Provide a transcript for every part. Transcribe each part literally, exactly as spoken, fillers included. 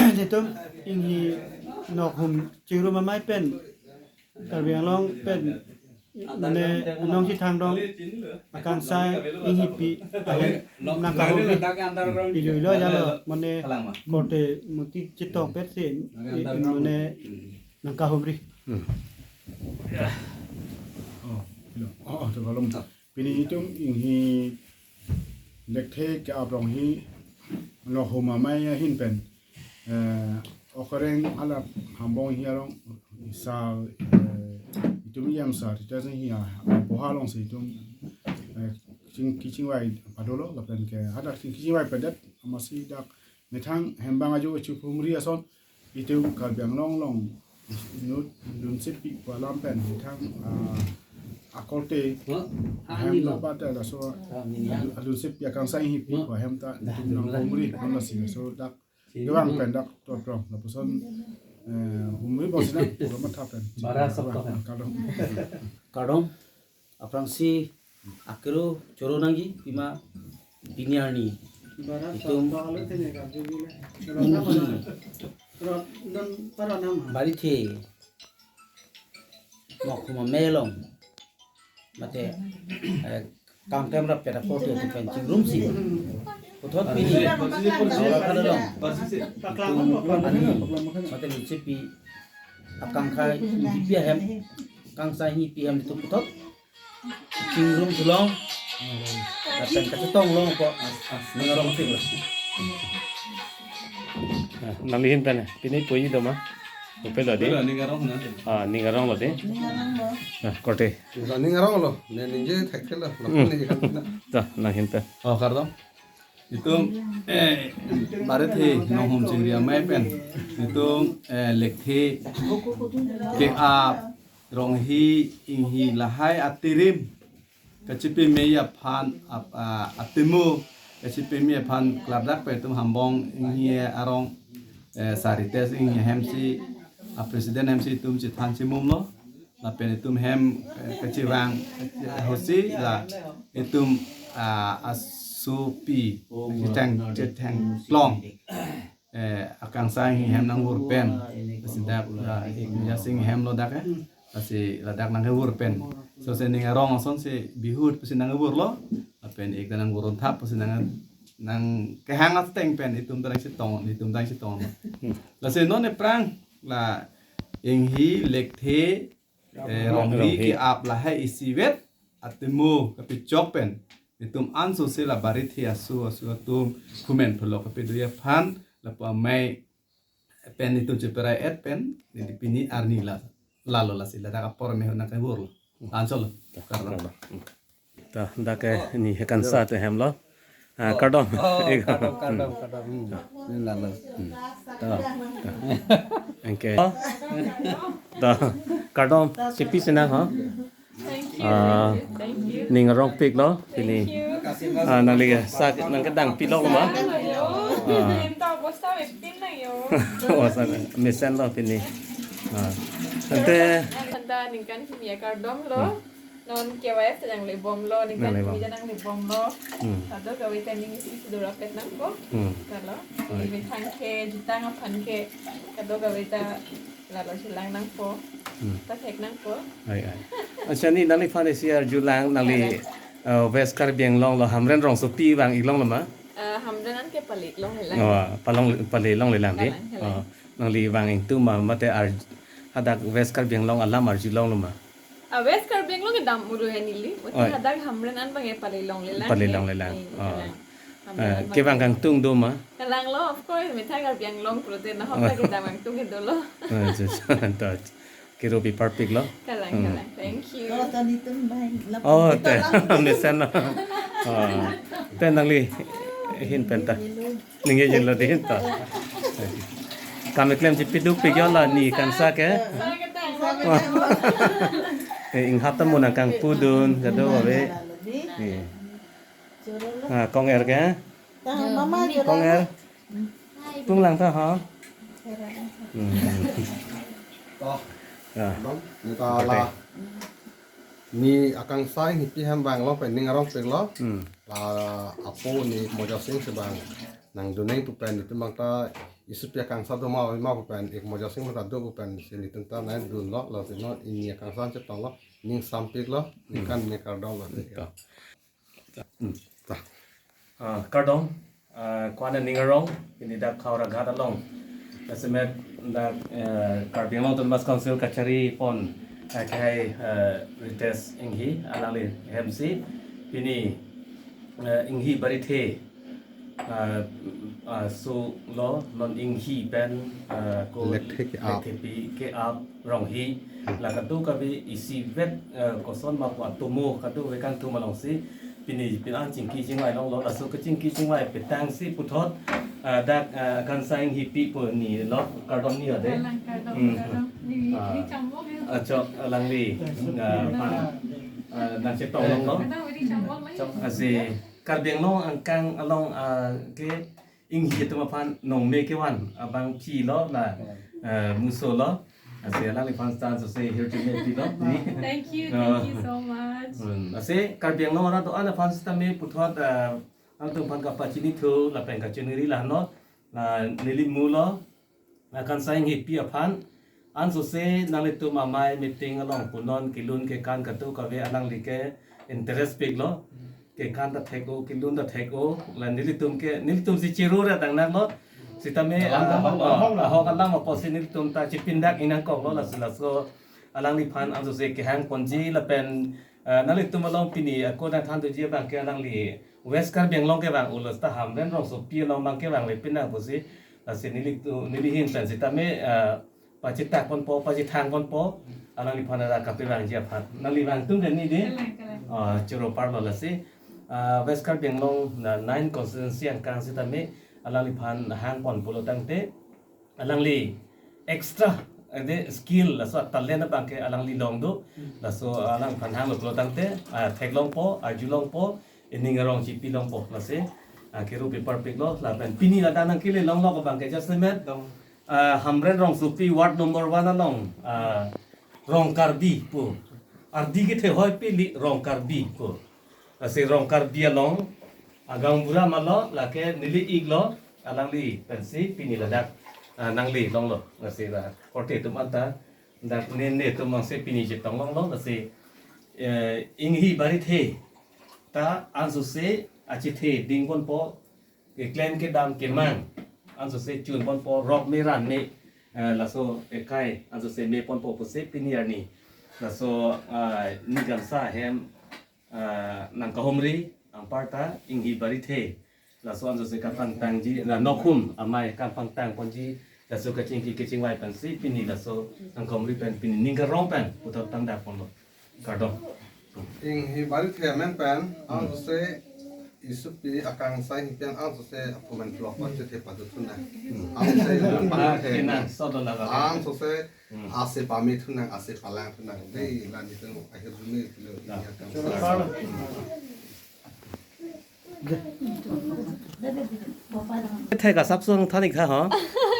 Itum inghi nokhum chingrum amei pen Karbi Anglong pen mane nongchethang dong akangsai inghipi ahem nangkahumri. Ijo ilo jalo mane korte muti chetong pet si mane nangkahumri. Hmm. Oh, hello. Oh, oh, to belum. Pini itum inghi lekthe ke-ap rong hi nokhum amei ahin pen, eh, okoreng alap hambong hi arong sa, eh, itum yam sa tita sing hi a, a boha alongsi itum, eh, ching, kachingvai padolo lapen ke hadak ching kachingvai padet amatsi dak methang hembang ajo chihumri ason itum Karbi Anglong along inut dunsepi pu alam pen methang, ah, akorte ahem lo pata laso adunsepi akangsai inghipi pu ahem ta itum nanghumri pu lasi laso dak kevang pen dak toprong lapuson, eh, humri bosina pu matha pen. Bara soktok kan. Kardom. Kardom. Aphrangsi akero choro nangji pima pini arni itum inghi Barithe nokhum amei along mate, eh, kangkem rap peta korte pen chingrumsi puthot pini aura kadalong itum ani mate dunsepi akangsai inghipi ahem, akangsai inghipi ahem itum puthot chingrum thulong lapen kachetong long ko ning arong pik lo. Ah, nangli ahin pen pini puji doma? Upe lo di? Upe lo, ning arong na. Ah, ning arong lo di? Ning arong lo. Ah, korte. Ning arong lo. Ne ningje thekthelo. Hmm. Ningje kan na. Ta, nang ahin pen. Oh, kardom. Itum, eh, Barithe nokhum chingri amei pen itum, eh, lekthe ke-ap rong hi inghi lahai atirim kachepamei aphan ap-, ah, atimo kachepamei aphan klardak pen itum hambong inghi arong, eh, Sarites inghi hemsi, ah, president hemsi itum chethan chimum lo. Lapen itum hem, eh, kachevang, eh, hosi la itum, ah, asopi chethang, chethang long, eh, akangsai inghi hem nangvur pen. Lasi dak la ik Mujasing hem lo dak, eh. Lasi ladak nangkevur pen. So se ning arong asonsi bihut pusi nangkevur lo. Lapen ik ta nangvur un thap pusi nang, nangkehang ateng pen itum ta nangchetong, itum ta nangchetong lo. Lasi non aphrang la inghi lekthe, eh, rong hi ke-ap lahai isivet atimo kapechok pen itum anso si la Barithe aso aso atum kumen phelok kapedo aphan lapu amei pen itum cheperai et pen neli pini arni la lalo lasi ladak apor me nangkevur lo. Anso lo. Kardom. Ta, dak ke ni hekansa te hem lo. Ah, kardom. Oh, ik kardom, kardom, kardom. Hmm. Ni lalo. Hmm. Ta. Anke. Ta, kardom. Chepi sinang ha. Thank you. Ah, thank you. Ning arong pik lo pini. Thank you. Ah, nangli sa nangkedang pilok ma? Ah. Nangta bosta wepin na yo. Bosta mesen lo pini. Ah. Ante. Anta ningkan kimi akardom lo. Hmm. Non K Y F ta nanglebom lo, ningkan nanglebom. Kimi ta nanglebom lo. Hmm. Kadokave ta ning isi sudura pet nangpo. Hmm. Kalo. Oi. Methang ke, jutang aphan ke, kadokave ta lalo chelang nangpo. Hmm. Pathek nangpo. Oi, oi. Accha, ne nangliphan isi arjulang, nangli, eh, West Karbi Anglong lo Hamren rongsopi vang-ik long lo ma? Eh, Hamren an ke pale-ik longlelang. Oh, palong, pale longlelang di? Kalang, kalang. Oh, nangli vang ingtum ma, mate ar-, hadak West Karbi Anglong alam arjulong lo ma? Ah, West Karbi Anglong kedam uru ya neli. Mate oi. Hadak Hamren an bang e pale longlelang. Pale longlelang. Eh, oh. Kalang. Hamren an bang e. Eh, kevang kangtung do ma? Kalang lo, of course. Methang Karbi Anglong pulote nahok ta kedam kangtung ke dolo. Oh, accha, accha. Anta, keropi parpik lo. Kalang, hmm. Kalang. Thank you. Oh, tonitum bang. Oh, te. Mesen lo. Oh. Te nangli ahin pen ta. Ningje lo di ta. Kam keklem chepiduk pik yo la ne hekansa ke. Eh, inghap ta mo nangkangpudun, kadokave. Eh. Ah, kong-er ke? Kong-er. Punglang ta ha. Hmm. Oh. Ya. Bang, ne ta la. Ne akangsai inghipi ahem vang lo pen ning arong pik lo. Hmm. La apo ne Mojasing si vang nangdun nang pu pen itum bang ta Isopi akangsai do ma ave ma pu pen, ik Moja Sing mata do pu pen si nelitum ta nangdunlo, lasi non inghi akangsai chetonglo, ning sampiklo, ningkan me kardom lo. Ta. Hmm. Ta. Ah, kardom, ah, ko-an aning arong, pini dak Howraghat along. Jasemet dak, eh, Karbi Anglong Autonomous Council kachari pon, eh, kehai, eh, Ritesh Inghi, alangli hemsi, pini, eh, Inghi Barithe, ah, ah, so lo, non Inghi pen, ah, ko Lekthe ke-ap. Lekthepi ke-ap Ronghi, la kadokave isivet, ah, koson ma pu atomo kadokave kangthum alongsi pini pini an chingki chingvai longlo, laso kachingki chingvai petangsi puthot, ah, dak, ah, akangsai Inghipi pu nilo, kardom ni ade. Kalang, kardom, Hmm. kardom. Ni, Ah. ni chambok ya. Ah, chok, alangli, ah, pan, ah, nangchetong longlo. Kadang ni chambok lagi. Lasi Karbi Anglong angkang along, ah, ke Inghi atum aphan nongme kevan abangpi lo la, eh, muso lo. Lasi alangliphan stan sose hirjume pilo ni. Thank you, Ah. thank you so much. Hmm, lasi Karbi Anglong arat do-an aphan sitame puthot, eh, alangtum aphan kapachinithu lapen kachiniri lahenlo. La neli mu lo, akangsai Inghipi aphan ansose nanglitum amei meeting along punon kelun kekan kadokave alangli ke interest piklo. Kekan ta thek-o, kelun ta thek-o, la nelitum ke, nelitum si chiru ra dang nanglo. Sitame, Alam ah, ahok, ah, ahok alam apotsi nelitum ta chipindak inang koklo, lasi laso alangliphan ansose kehang ponji lapen, ah, nanglitum along pini ako nangthanduji abang ke alangli West Karbi Anglong kevang ulos ta Hamren Rongsopi along abang kevang le pinang pusi, lasi nelitum, neli ahin pen sitame, ah, pachitak ponpo, pachithang ponpo, alangliphan ara kapevangji aphan. Nangli vangtum ke ni de? Kalang, kalang. Ah, choro parlo lasi. Ah, West Karbi Anglong na nine constituency angkang sitame, alangliphan hang pon pulo tangte, alangli extra, ade skill, laso talent abang ke alangli long do, laso alangliphan hanglo pulo tangte, ah, theklongpo, arjulongpo, ining arong chipilongpo, lasi, ah, kerup-i parpiklo, lapen pini ladak nangkele longlo abang ke jasemet, Dong. Ah, Hamren Rongsopi ward number one along, ah, Rong Karbi pu. Ardi kethe hoi pili Rong Karbi pu. Lasi Rong Karbi along, agaonbura malo, lake neli-iklo, alangli pensi pini ladak, ah, nangli longlo. Lasi la, korte atum anta, dak ne, netum angse pini chetong longlo, lasi, eh, Inghi Barithe ta ansose achethe ding ponpo, keklem kedam kemang ansose chun ponpo, rok me ran me, eh, laso ekai ansose me ponpo pusi pini arni. Laso, ah, ni gamsa ahem, ah, nangkahumri anparta Inghi Barithe. Laso ansose kapangtangji, la nokhum amei kapangtang ponji, laso kachingki kachingvai pensi pini laso nangkahumri pen pini ning karong pen puthot tangdak ponlo. Kardom. Inghi Barithe amen pen, Hmm. ansose Isopi akangsai Inghipi an ansose aphumen vlog pa chethe padu thunang. Hmm. Ansose Ah, Barithe. Kena, sodo laga. Ansose Hmm. ase pame thunang, ase palang thunang. Dei, la nelitum ahirjume pilo Ya. Inghi akangsai. Thek asap sung thanik tha ho.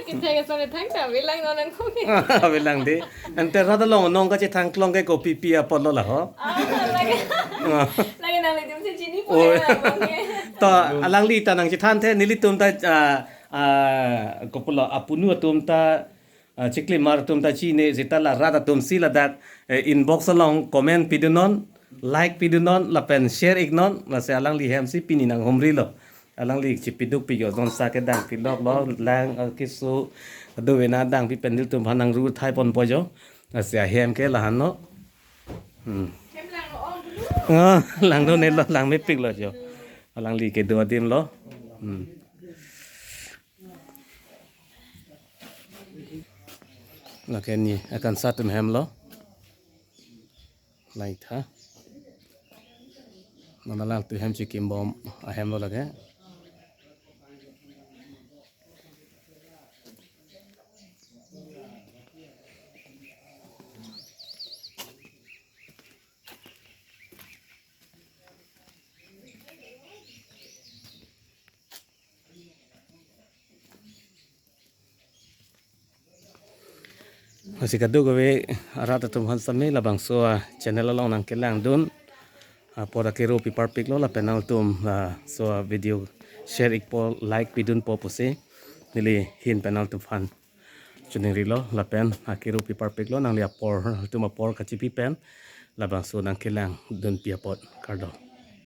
Kethek asap thang ta avelang non nangkong. Avelang de. Ante rat along nong kachethang klong ke kopi pi apotlo la ho. Ah, lagi. Ah. Lagi nanglitum si chini Oh. pura abang ke. To alangli ta nangchethanthe, nelitum ta, ah, ah, kopulo apunu atum ta, ah, chiklimar atum ta chini seta la rat atum si ladak, eh, inbox along comment pidunon, like pidunon, lapen share iknon, lasi alangli hemsi pini nanghumrilo. Alangli chipiduk pi yo zonsa kedang piloklo, lang, eh, keso, dovena dang pi pen nelitum aphan nangru thai ponpo jo. Lasi ahem ke lahenlo. Hmm. Hem lang lo, oh, dulu. Ah, langdunelo, langmepiklo jo. Alangli kedo adimlo. Hmm. Lake ni akangsai atum hemlo. Lai tha. Non alangtum hem chikimbom ahemlo lake. Lasi kadokave arat atum aphan sitame labangso a-channel along nangkelangdun apot akerup-i parpiklo lapen nangtum laso a-video share ikpo, like pidunpo pusi Neli hin pen altumphan choningrilo lapen akiru pi parpiklo, nangli apor, altum apor kachipi pen labangso nangkelangdunpi apot, kardom.